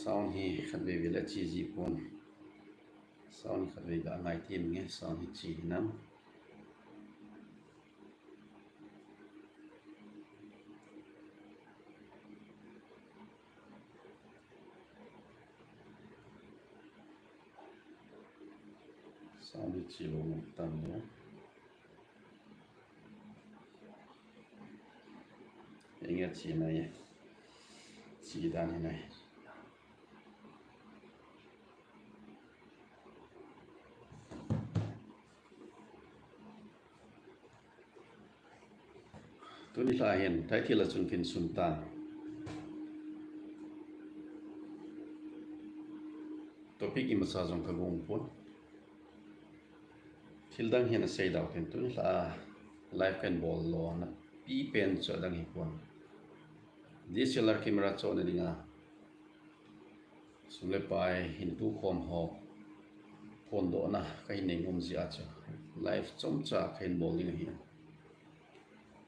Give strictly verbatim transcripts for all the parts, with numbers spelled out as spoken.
Sound hi khatvei vei le che ji pon. Sound hi khatvei ga ngai ti nge, sound hi che hinam. Sound hi che lou ngai tam le. Inge che nai. Che dan hi nai. Tuni lha hin, title a chun kin sun tan. Topic imacha jong ka gong pon. Thil dang hin asei dau tin tuni lha live kan bol lona pi pen chu adang hi pon. D S L R camera chohna dinga sum le pai hin tukhom ho phondohna kahin nei nom jeh a chu live chomcha kahin bol ding ahi.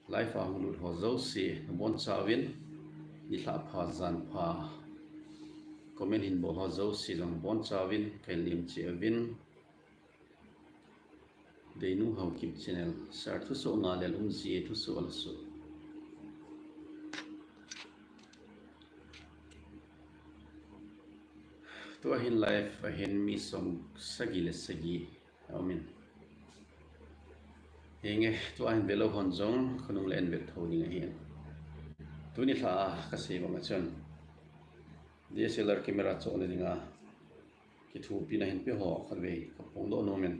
Live a hung lut ho jouse nabonchauvin, nilhah pha jan pha comment hin bol ho jouse jong nabonchauvin kahin lim cheh uvin. Deinu Haokip channel, sir thusoh nga lel um ji e, thusoh la soh. Tua hin live a hin mi som sagi le sagi aumin. Hinge, tua hin velou hon jong khonung le en vet tho ding ahin. Tuni lha a kasei bang a chun D S L R camera chohna dinga kithopina hin pe ho khatvei ka phongdoh nomin.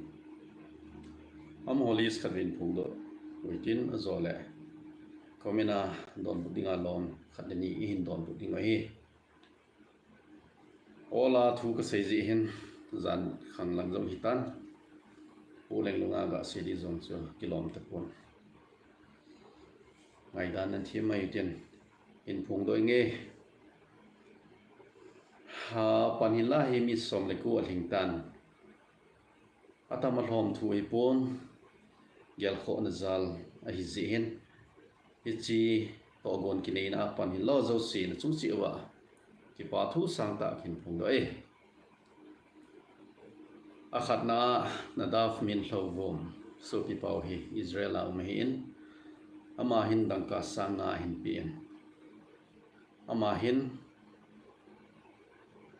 Amaho list khatvei in phongdoh uhitin, ajole comment a donbut dinga lom khat le ni ihin donbut ding ahi. Ola thu kasei jeh hin jan khang lang jong hitan. Pu Lenglunga ga sei di jong chu kilom tapon. Ngaidan nan them mai tin in phongdoh inge. Ha, pan hin la hi mi som le ko alhing tan. Atam alhom thu ahipon, gelkhohna jal ahi jeh hin, hiche tohgon kineina a pan hin lou jouse nachung cheh uva kipa thu sangtah kahin phongdoh e. Akhatna, Nadav Minlhouvum, sopi pau hi Israel a um ahin, ama hin dangka sang nga ahin pen. Ama hin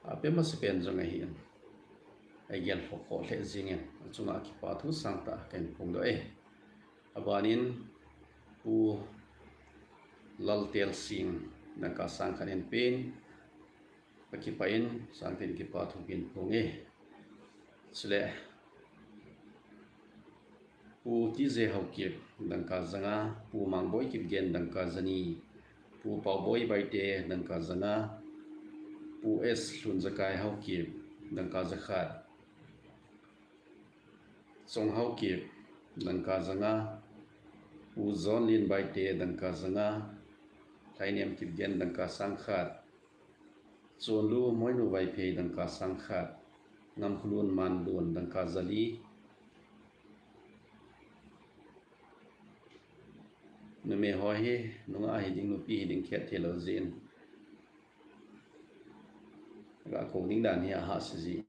ape masapen jong ahin, eigelkhoh lheh jingin, achunga kipa thu sangtah kahin phongdoh e. Abanin Pu Laltelsing dangka sang khat ahin pen, akipah in sangtah in kipa thu kahin phong e. Chule Pu T J Haokip dangka janga, Pu Mangboi Kipgen dangka jani, Pu Paoboi Baite dangka janga, Pu S Lhunjakai Haokip dangka jakhat, Chong Haokip dangka janga, Pu Johnlin Baite dangka janga, Lhainem Kipgen dangka sangkhat, Chonlu Moinu Vaiphei dangka sangkhat, Ngamkholun Manlun dangka jali. Numei ho hi nungah hiding nupi hiding khet theilou jin, ga kou ding dan hi ahahsa ji.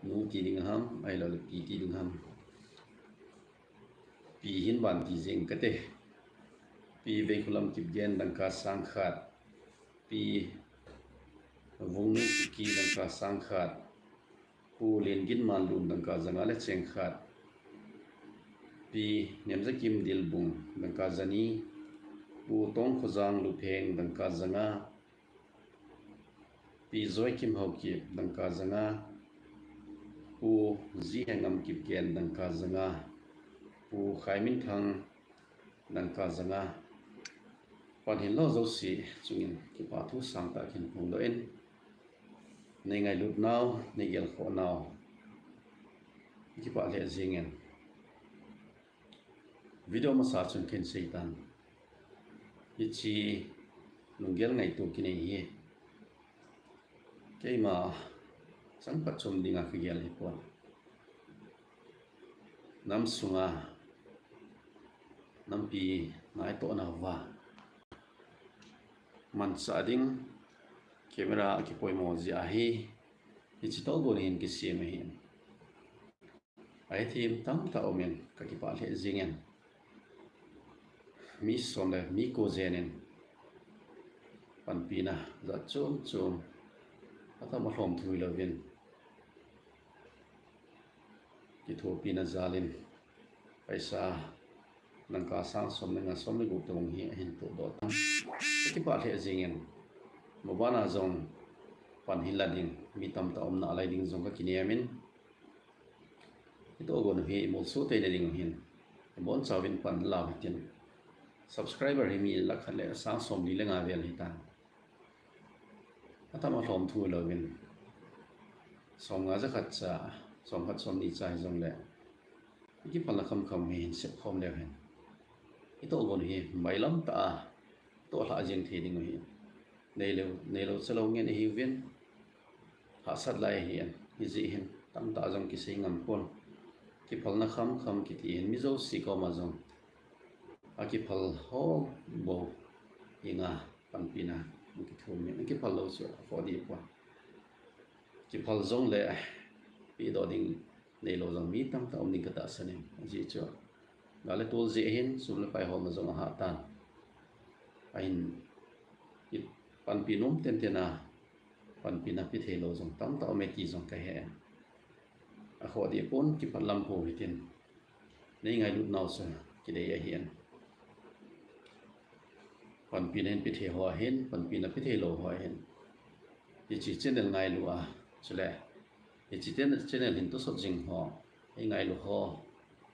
Nu ti ding ham, ahilouleh pi ti ding ham. Pi hin ban ti jing kate. Pi Veikholam Kipgen dangka sangkhat, Pi Vungnung Kuki dangka sangkhat, Pu Lengin Manlun dangka janga le cheng khat, Pi Nemjakim Dilbung dangka jani, Pu Tongkhojang Lupheng dangka janga, Pi Joikim Haokip dangka janga, Pu Jihengam Kipgen dangka janga, Pu Khaiminthang dangka janga, pan hinlou jouse chungin kipa thu sangtah kahin phongdoh in, nei ngailut nau, nei gelkhoh nau, kipah lheh jingin. Video masa chun kahin seitan, hiche lunggel ngaito kinei hi keima changphat chom dinga kagel hipon. Nam sunga nampi ngaitohna uva manchah ding, Camera a kipoimo jeh ahi, hiche toh gon hin kisem ahin. Ahi them tamtah umin, kakipah lheh jingin. Mi som le mi ko jenin. Panpina jat chom chom. Atam alhom thu hilouvin. Kithopina jalin. Paisa dangka sang som le nga som le gup tobang hi ahin tohdoh tan. Kakipah lheh jingin. Mabana jong pan hin la ding, mi tamtah umna lai ding jong kakinem in. Hitoh gon hi imolso teina ding hin. Ibonchauvin pan la u hitin. Subscriber hi mi lakh khat le sang somli le nga vel hitan. Atam alhom thu hilouvin. Som nga ja khat cha, som khat som ni cha hijongle. Ikiphalna khamkham hi hin sep khom leu hen. Itoh gon hi mailam tah a toh lhah jeng thei ding u hi. Neilou, neilou chalou ngen ihiuvin. Hahsat lai ahin, hijeh hin tamtah jong kisei ngam pon. Kiphalna khamkham kiti hin mi jouse koma jong. Akiphal ho bou hinga panpina kithum in, akiphal lou chu akhoh deh pon. Kiphal jongle pehdoh ding neilou jong mi tamtah um ding katahsan in. Ajeh chu gal le tol jeh hin sum le pai holna jong ahah tan. Ahin, panpi nom tenten a, panpina pe theilou jong tamtah ume ti jong kahe. Akhoh deh pon, kipah lam pou hitin. Nei ngailut nau chu kidei ahin. Panpina hin pe thei ho ahin, panpina pe theilou ho ahin. Hiche channel ngailu a, chule hiche channel hin tosot jing ho, ei ngailu ho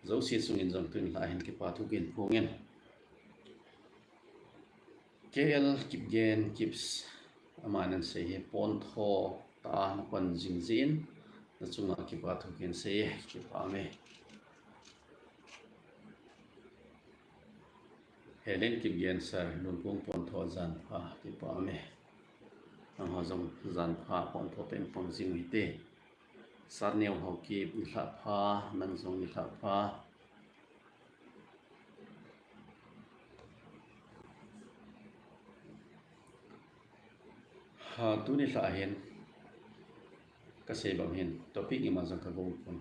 jouse chungin jong tun lha hin kipa thu kahin phongin. K L Kipgen Kips, aman asei hi, pontho tah a napan jing jeh in nachunga kipa thu kahin sei, kipa ume. Helen Kipgen Sir, Lungpung pontho janpha, kipa ume. Nangho jong janpha pontho tah in pang jing u hite. Sarneo Haokip, nilhah pha, nang jong nilhah pha. Ha, tuni lha hin kasei bang hin topic ima jong kagong pon.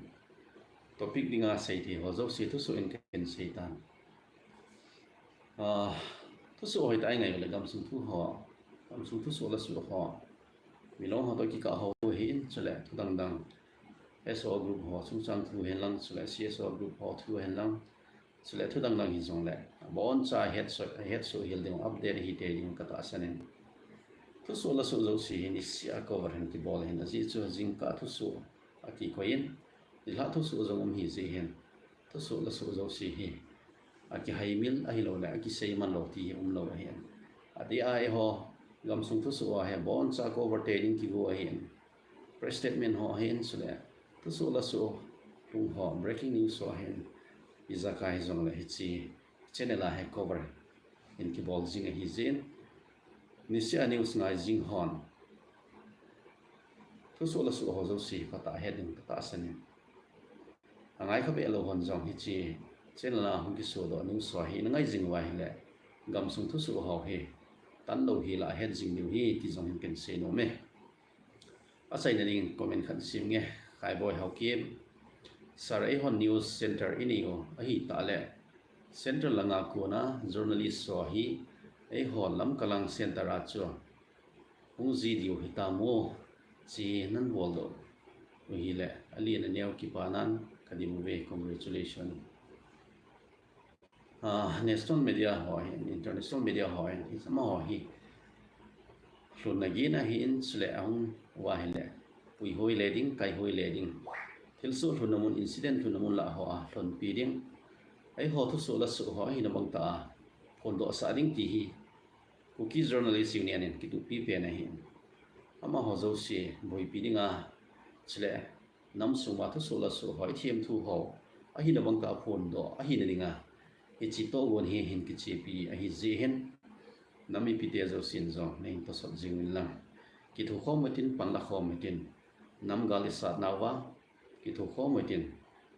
Topic dinga seithei ho jouse thusoh in kahin sei tan. Ah, thusoh hoitah a ingai uleh gamsung thu ho, gamsung thusoh lasoh ho, milong ho toh kikah ho hin, chule thu dangdang, S O group ho chungchang thu hen lang, chule C S O group ho thu hen lang, chule thu dangdang hijongle aboncha hetsoh, hetsoh hel ding, update hitei ding katahsan in. Thusoh lasoh jouse hin niseh a cover hin kibol hin, ajeh chu jingkah thusoh akikoi in, nilhah thusoh jong um hijeh hin, thusoh lasoh jouse hi akihaimil ahilouleh akiseiman lou ti hi umlou ahin. Adeh a eiho gamsung thusoh a hi aboncha cover tei ding kigo ahin. Press statement ho ahin, chule thusoh lasoh pung ho, breaking news ho ahin. Ijakai hijongle hiche channel a hi cover in kibol jing ahijeh in, niseh a news ngai jing hon thusoh lasoh ho jouse phatah a het ding katahsan in. Angai khabeh lou hon jong hiche channel a hung kisodoh news ho hi nangai jing uva ahile, gamsung thusoh ho hi tanlou hi lah a het jing diu ahi ti jong hin kahin sei nome. Achaina dingin comment khat sim nge, Khaiboi Haokip. Sir, eihon news center inei u ahitah le, central langa kona journalist ho hi eiho Lamka lang center a chu hung ji diu hitam o, che nan boldoh u hile alen aneo, kipa nan kadim uve, congratulations. Ah, national media ho hin, international media ho hin, hi amaho hi lhunna gin ahin, chule ahung uva ahile puihoi le ding, kaihoi le ding, thilsoh lhunna mun, incident lhunna mun lah ho a lhunpi ding, eiho thusoh lasoh ho ahina bang tah a phondohsah ding ti hi Kuki Journalist Union in kituhpi pen ahin. Amaho jouse boipi dinga, chule nam sunga thusoh lasoh ho, ithemthu ho ahina bang tah a phondoh ahina dinga hiche tohgon hi hin kichepi ahijeh hin, nam mipite jousen jong neihin tosot jing uvin lang, kithokhom utin, panlakhom utin, nam gal isat nauva, kithokhom utin,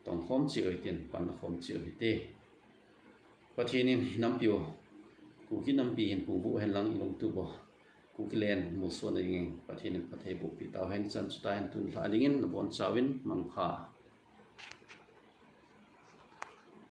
tongkhom cheh utin, panlakhom cheh u hite. Pathen in nampiu, Kuki nampi hin pungvuh hen lang, ilungtup u Kukiland molsona dingin Pathen in phatthei boh peh tauhen. Chan chuti hin tun lha dingin nabonchauvin mangpha.